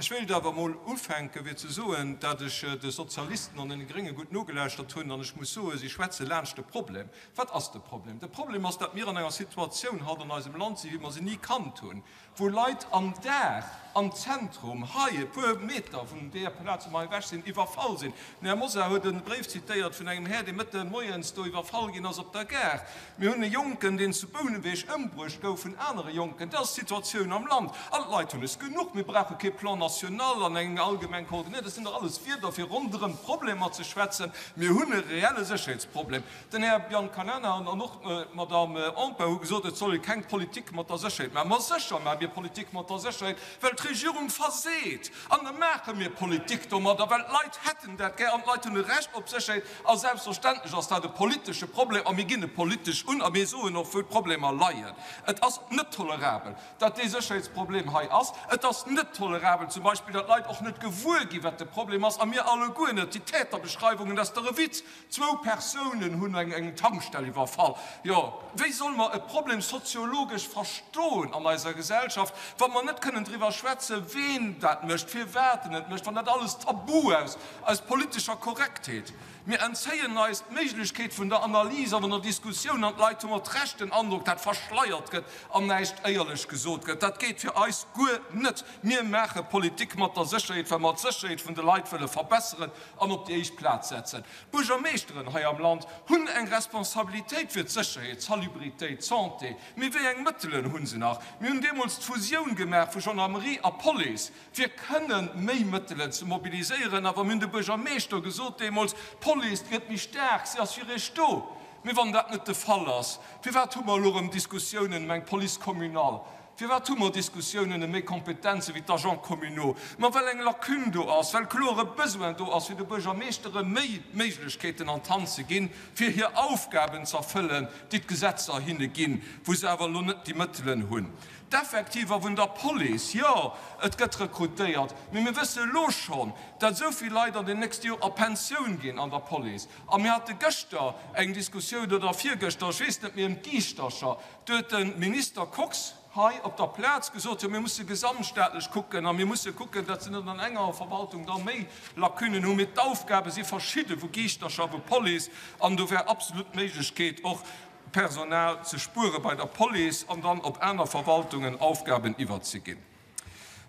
Ech wéilt awer emol ufänken, fir ze soen, dat ech de Sozialisten an den Grénge gutt nogelauschtert hunn, an ech muss soen, si schwätze laanscht de Problem. Wat ass de Problem? De Problem ass, dat mir an enger Situatioun haut an eisem Land sinn, wéi mer se ni kannt hunn, wou Leit am Dag am Zentrum, hei e puer Meter vun deeër Plaz, wou mer hei ewech sinn, iwwerfall sinn. Den Här Mosar huet e Bréif zitéiert vun engem Här, dee Mëtte moies do iwwerfall ginn ass op der Gare. Mir hunn e Jonken, deen zu Bouneweg ëmbruecht gouf vun anere Jonken. Dat ass d'Situatioun am Land. An d'Leit hunn es genuch. Mir brauche kee Plan national an eng allgemeng Koordinéierung. Dat sinn dach alles Wierder, fir ronderëm d'Problemer ze schwätzen. Mir hunn e reelle Sécherheetsproblem. Den Här Biancalana an och d'Madame Empain hu gesot, et soll ee keng Politik mat der Sécherheet maachen. Ma sécher maache mir Politik mat der Sécherheet, well d'Regierung verseet. An da maache mir Politik domadder, well d'Leit hätten dat gär an d'Leit hunn e Recht op Sécherheet. A selbstverständlech ass dat e politesche Problem a mir ginn e politesch un a mir soen och, wou d'Problemer leien. Et ass net tolerabel, datt dee Sécherheetsproblem hei ass. Et ass net tolerabel zum Beispill, datt d'Leit och net gewuer ginn, wat de Problem ass, a mir alleguer net. Déi Täterbeschreiwungen, dat ass dach e Witz. Zwou Persounen hunn eng Tankstell iwwerfall. Jo, wéi solle mer e Problem soziologesch verstoen an eiser Gesellschaft, wa mer net kënnen driwwer schwätzen, ween dat mécht, firwat en et mécht, wann dat alles tabu ass aus politescher Korrektheet? Mir entzéien eis d'Méiglechkeet vun der Analys a vun der Diskussioun an d'Leit hu mat Recht den Androck, dat verschleiert gëtt an näischt éierlech gesot gëtt. Dat geet fir eis guer net. Mir maache Politik mat der Sécherheet, well mer d'Sécherheet vun de Leit wëlle verbesseren an op déi éischt Plaz setzen. D'Buergermeeschteren hei am Land hunn eng Responsabilitéit fir d'Sécherheet, d'Salubritéit, d'Santé. Mee wéi eng Mëttelen hu se nach? Mir hunn deemools d'Fusioun gemaach vu Gendarmerie a Police, fir kënnen méi Mëttelen ze mobiliséieren. Awer mir hunn de Buergermeeschter gesot deemools, D'Police gëtt méi staark, si ass fir Iech do. Mee wann dat net de Fall ass, firwat hu mer elo erëm Diskussiounen ëm eng Police communale? Firwat hu mer Diskussiounen ëm méi Kompetenze wéi d'Agents communaux? Ma well eng Lacune do ass, well kloer e Besoin do ass, fir de Buergermeeschtere méi Méiglechkeeten an d'Hand ze ginn, fir hir Aufgaben z'erfëllen, déi d'Gesetzer hinne ginn, wou se awer elo net déi Mëttelen hunn. D'Effektiver vun der Police, jo, et gëtt rekrutéiert, mee mir wësse elo schonn, dat esou vill Leit an den nächste Joer a Pensioun ginn an der Police. A mir hate gëschter eng Diskussioun, oder virgëschter, ech weess net méi, ëm d'Giischtercher. Do huet de Minister Kox hei op der Plaz gesot, jo mir musse gesamtstaatlech kucken a mir musse kucken, datt se net an enger Verwaltung da méi Lacunnen hunn. Mee d'Aufgabe si verschidde vu Giischtercher, vu Police an do wär absolut d'Méiglechkeet och Personal ze spuere bei der Police an dann op aner Verwaltungen Aufgaben iwwerzeginn.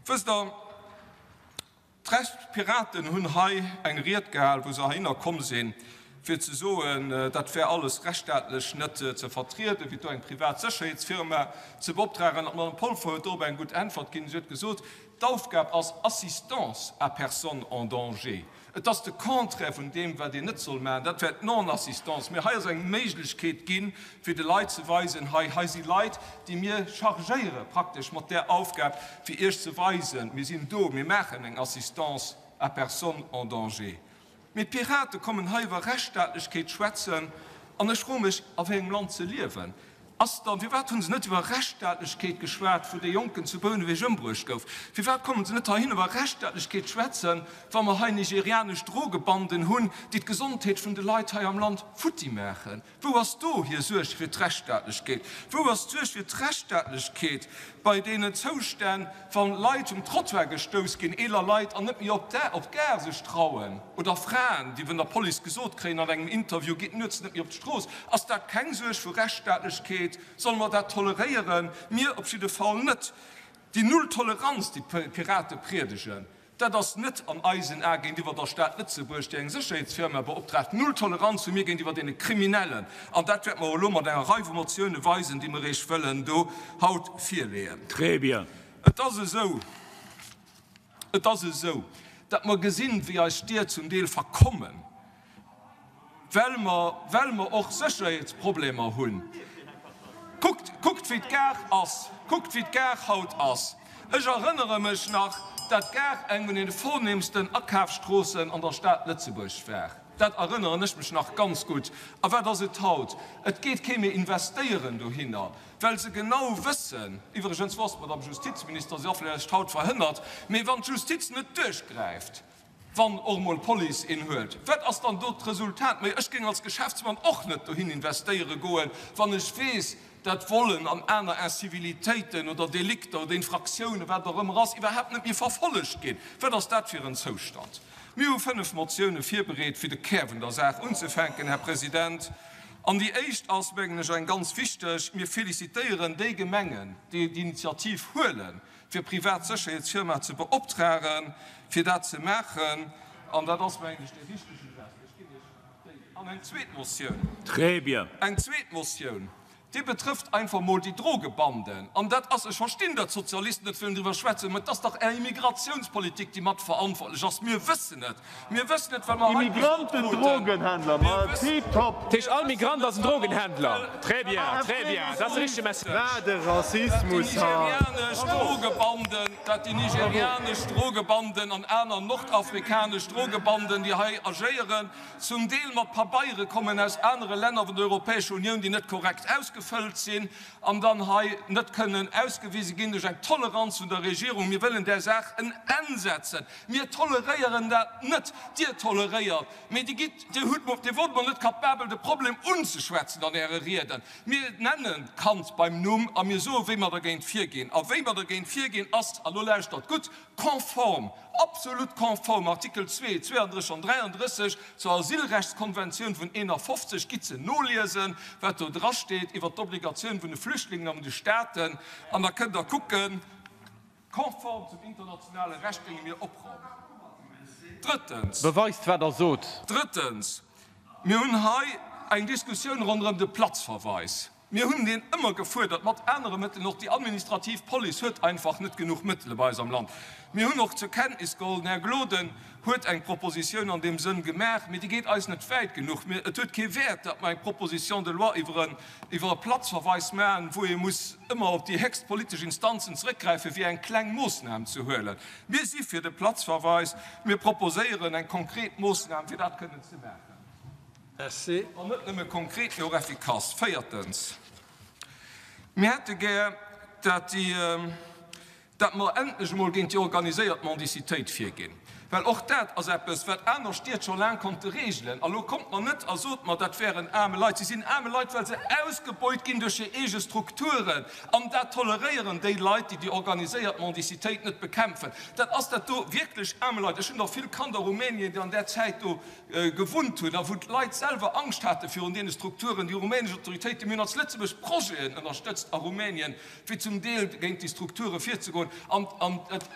Wësst Der, D'Recht Piraten hunn hei eng Ried gehal, wou se heihinner komm sinn, fir ze soen, dat wär alles rechtsstaatlech net ze vertrieden, wéi do eng privat Sécherheetsfirma ze beoptragen. An d'Madame Polfer huet dorop eng gutt Äntwert ginn. Si huet gesot, d'Aufgab ass Assistance à personne en danger. Et ass de Contraire vun deem, wat een net soll maachen, dat wär d'Non-assistance. Mee hei ass eng Méiglechkeet ginn, fir de Leit ze weisen, hei, hei si Leit, déi mir chargéiere praktesch mat där Aufgab, fir Iech ze weisen, mir sinn do, mir maachen eng Assistance à personne en danger. Mee d'Pirate kommen hei iwwer Rechtsstaatlechkeet schwätzen, an ech froe mech, a wéi engem Land se liewen. Ass dann, firwat hunn se net iwwer Rechtsstaatlechkeet geschwat, wou dee Jonken zu Bouneweg ëmbruecht gouf? Firwat kommen se net heihin iwwer Rechtsstaatlechkeet schwätzen, wa mer hei nigerianesch Drogebanden hunn, déi d'Gesondheet vun de Leit hei am Land futti maachen? Wou ass do hir Suerg fir d'Rechtsstaatlechkeet? Wou ass d'Suerg fir d'Rechtsstaatlechkeet bei deenen Zoustänn, Wann Leit um Trottoir gestouss ginn, eeler Leit, an net méi op d'Gare sech trauen, oder Fraen, déi vun der Police gesot kréien an engem Interview, gitt nuets net méi op d'Strooss, ass dat keng Suerg vu Rechtsstaatlechkeet? Solle mer dat toleréieren? Mir op jidde Fall net. Déi Null Toleranz, déi d'Pirate priedegen, Dat ass net an eisen Ae géintiwwer der Stad Lëtzebuerg, déi eng Sécherheetsfirma beoptraagt. Null Toleranz hu mir géintiwwer deene Kriminellen. An dat wäerte mer och elo mat enger Rei vu Motioune weisen, déi mer Iech wëllen do haut virleeën. Très bien. Et ass esou, et ass esou, datt mer gesinn, wéi eis Stied zum Deel verkommen. Well mer, well mer och Sécherheetsproblemer hunn. Kuckt, kuckt wéi d'Gare ass, kuckt wéi d'Gare haut ass. Ech erënnere mech nach, dat d'Gare eng vun deene vornehmsten Akafsstroossen an der Stad Lëtzebuerg war. Dat erënneren ech mech nach ganz gutt. A wat ass et haut? Et geet kee méi investéieren dohinner, well se genau wëssen, iwwregens, wou ass d'Madame Justizminister, si ass vläicht haut verhënnert, mee wann d'Justiz net duerchgräift, Wann och emol d'Police een huet, wat ass dann do d'Resultat? Mee ech géing als Geschäftsmann och net dohin investéiere goen, wann ech weess, Dat Vollen an aner Incivilitéiten oder Delikter oder Infraktiounen, wat och ëmmer ass, iwwerhaapt net méi verfollegt ginn. Wat ass dat fir en Zoustand? Mir hu fënnf Motioune virbereet, fir de Kär vun der Saach unzefänken, Här President. An déi éischt ass, mengen ech, eng ganz wichteg, Mir félicitéieren déi Gemengen, déi d'Initiativ huelen, fir privat Sécherheetsfirmae ze beoptragen, fir dat ze maachen. An dat ass, mengen ech, dee richtege Gest. Ech ginn Iech déi. An eng zweet Motioun. Très bien. Eng zweet Motioun, déi betrëfft einfach mol déi Drogebanden. An dat ass, ech verstinn, datt d'Sozialisten net wëllen driwwer schwätzen, mä et ass dach Är Immigratiounspolitik, déi mat verantwortlech ass. Mir wëssen et. Mir wëssen et, well mer hei gesot Immigranten, kruten. Drogenhändler, Mir ma wëssen. tiptop! Dat heescht, all Migrant ass en Drogenhändler. Très bien, très bien, dat ass de richtege Message. Wat e Dat déi Rassismus hei! nigerianesch Drogebanden, dat déi nigerianesch Drogebanden an aner nordafrikanesch Drogebanden, déi hei agéieren, zum Deel mat Pabeiere kommen aus anere Länner vun der Europäescher Unioun, déi net korrekt ausgefëllt sinn an dann hei net kënnen ausgewise ginn duerch eng Toleranz vun der Regierung. Mir wëllen där Saach en Enn setzen. Mir toleréieren dat net. Dir toleréiert, mee Dir gitt, Dir hutt, Dir wort mol net capabel de Problem unzeschwätzen an Äre Rieden. Mir nennen d'Kand beim Numm a mir soe wéi mer dergéint virginn. A wéi mer dergéint virginn ass, a lo lauschtert gutt, konform, absolut konform, Artikel 2, 32 an 33 zur Asylrechtskonventioun vun 51, gitt se noliesen, wat do drasteet iwwert d'Obligatioun vun de Flüchtlingen a vun de Staaten, an da kënnt Der kucken, konform zum internationale Recht géinge mir opräumen. Drëttens. Beweist, wat Der sot. Drëttens, mir hunn hei eng Diskussioun ronderëm de Platzverweis. Mir hunn deen ëmmer gefuerdert, mat anere Mëttelen. Och déi administrativ Police huet einfach net genuch Mëttele bei eis am Land. Mir hunn och zur Kenntnis geholl, den Här Gloden huet eng Propositioun an deem Sënn gemaach, mee déi geet eis net wäit genuch. Mir, et huet kee Wäert, datt mer eng Proposition de loi iwwer en, iwwer e Platzverweis maachen, wou ee muss ëmmer op déi héchst politesch Instanzen zeréckgräifen, fir eng kleng Moossnam ze huelen. Mir si fir de Platzverweis. Mir proposéieren eng konkret Moossnam, fir dat kënnen ze maachen. Merci. An net nëmme konkret, mee och effikass. Véiertens, mir hätte gär, dat déi, dat mer endlech emol géint déi organiséiert Mendicitéit virginn, well och dat ass eppes, wat aner Stied scho laang konnte regelen. A lo kommt mer net a sot mer, dat wären aarme Leit. Si sinn aarme Leit, well se ausgebeut ginn duerch hir eege Strukturen. An dat toleréieren déi Leit, déi déi organiséiert Mendicitéit net bekämpfen. Dat ass dat do wierklech aarme Leit. Ech hunn der vill kannt a Rumänien, déi an där Zäit do gewunnt hunn a wou d'Leit selwer Angscht hate virun deene Strukturen. Déi rumänesch Autoritéiten, mir hunn als Lëtzebuerg Projeten ënnerstëtzt a Rumänien, fir zum Deel géint déi Strukture virzegoen. An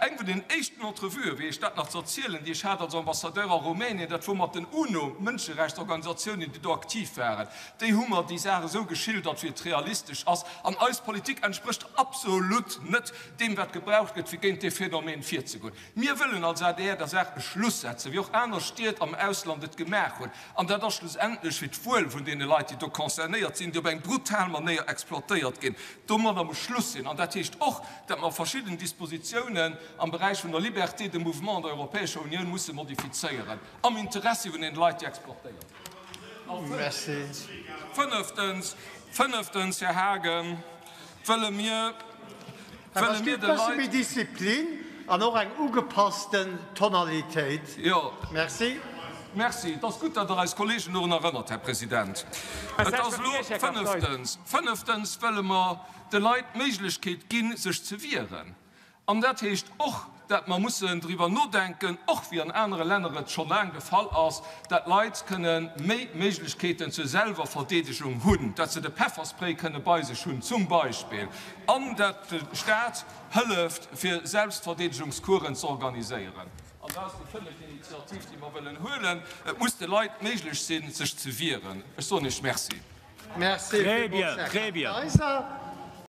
eng vun den éischten Entrevuen, wéi ech dat nach ze erzielen, déi ech hat als Ambassadeur a Rumänien, dat wor mat den UNO-Mënscherechtsorganisatiounen, déi do aktiv waren. Déi hu mer déi Saach esou geschildert, wéi et realistesch ass. An eis Politik entsprécht absolut net deem, wat gebraucht gëtt, fir géint dee Phänomen virzegoen. Mir wëllen als adr der Saach e Schluss setzen, wéi och aner Stied am Ausland et gemaach hunn. An dat ass schlussendlech fir d'Wuel vun deene Leit, déi do concernéiert sinn, déi op eng brutal Manéier exploitéiert ginn. Domadder muss Schluss sinn. An dat heescht och, datt mer verschidden Dispositiounen am Beräich vun der Liberté de mouvement an der Europäescher Unioun musse modifizéieren, am Interessi vun deene Leit, déi exploitéiert ginn. Fënneftens, fënneftens, Här Haagen, wëlle mir, Wëlle mir de Leit. E bësse méi Disziplin an och eng ugepassten Tonalitéit. Jo. Merci. Merci. Et ass gutt, datt Der eis Kollegen dorun erënnert, Här President. Et ass elo fënneftens. Fënneftens wëlle mer de Leit d'Méiglechkeet ginn, sech ze wieren. An dat heescht och, dat mer mussen driwwer nodenken, och wéi an anere Länner et scho laang de Fall ass, dat Leit kënne méi Méiglechkeeten zur Selwerverdeedegung hunn, dat se de Pefferspray kënne bei sech hunn zum Beispill, an dat de Staat hëlleft fir Selbstverdeedegungscoursen ze organiséieren. An dat ass déi fënneft Initiativ, déi mer wëllen huelen. Et muss de Leit méiglech sinn, sech ze wieren. Ech soen Iech Merci. Merci Très bien, villmools, Här très bien. Kartheiser.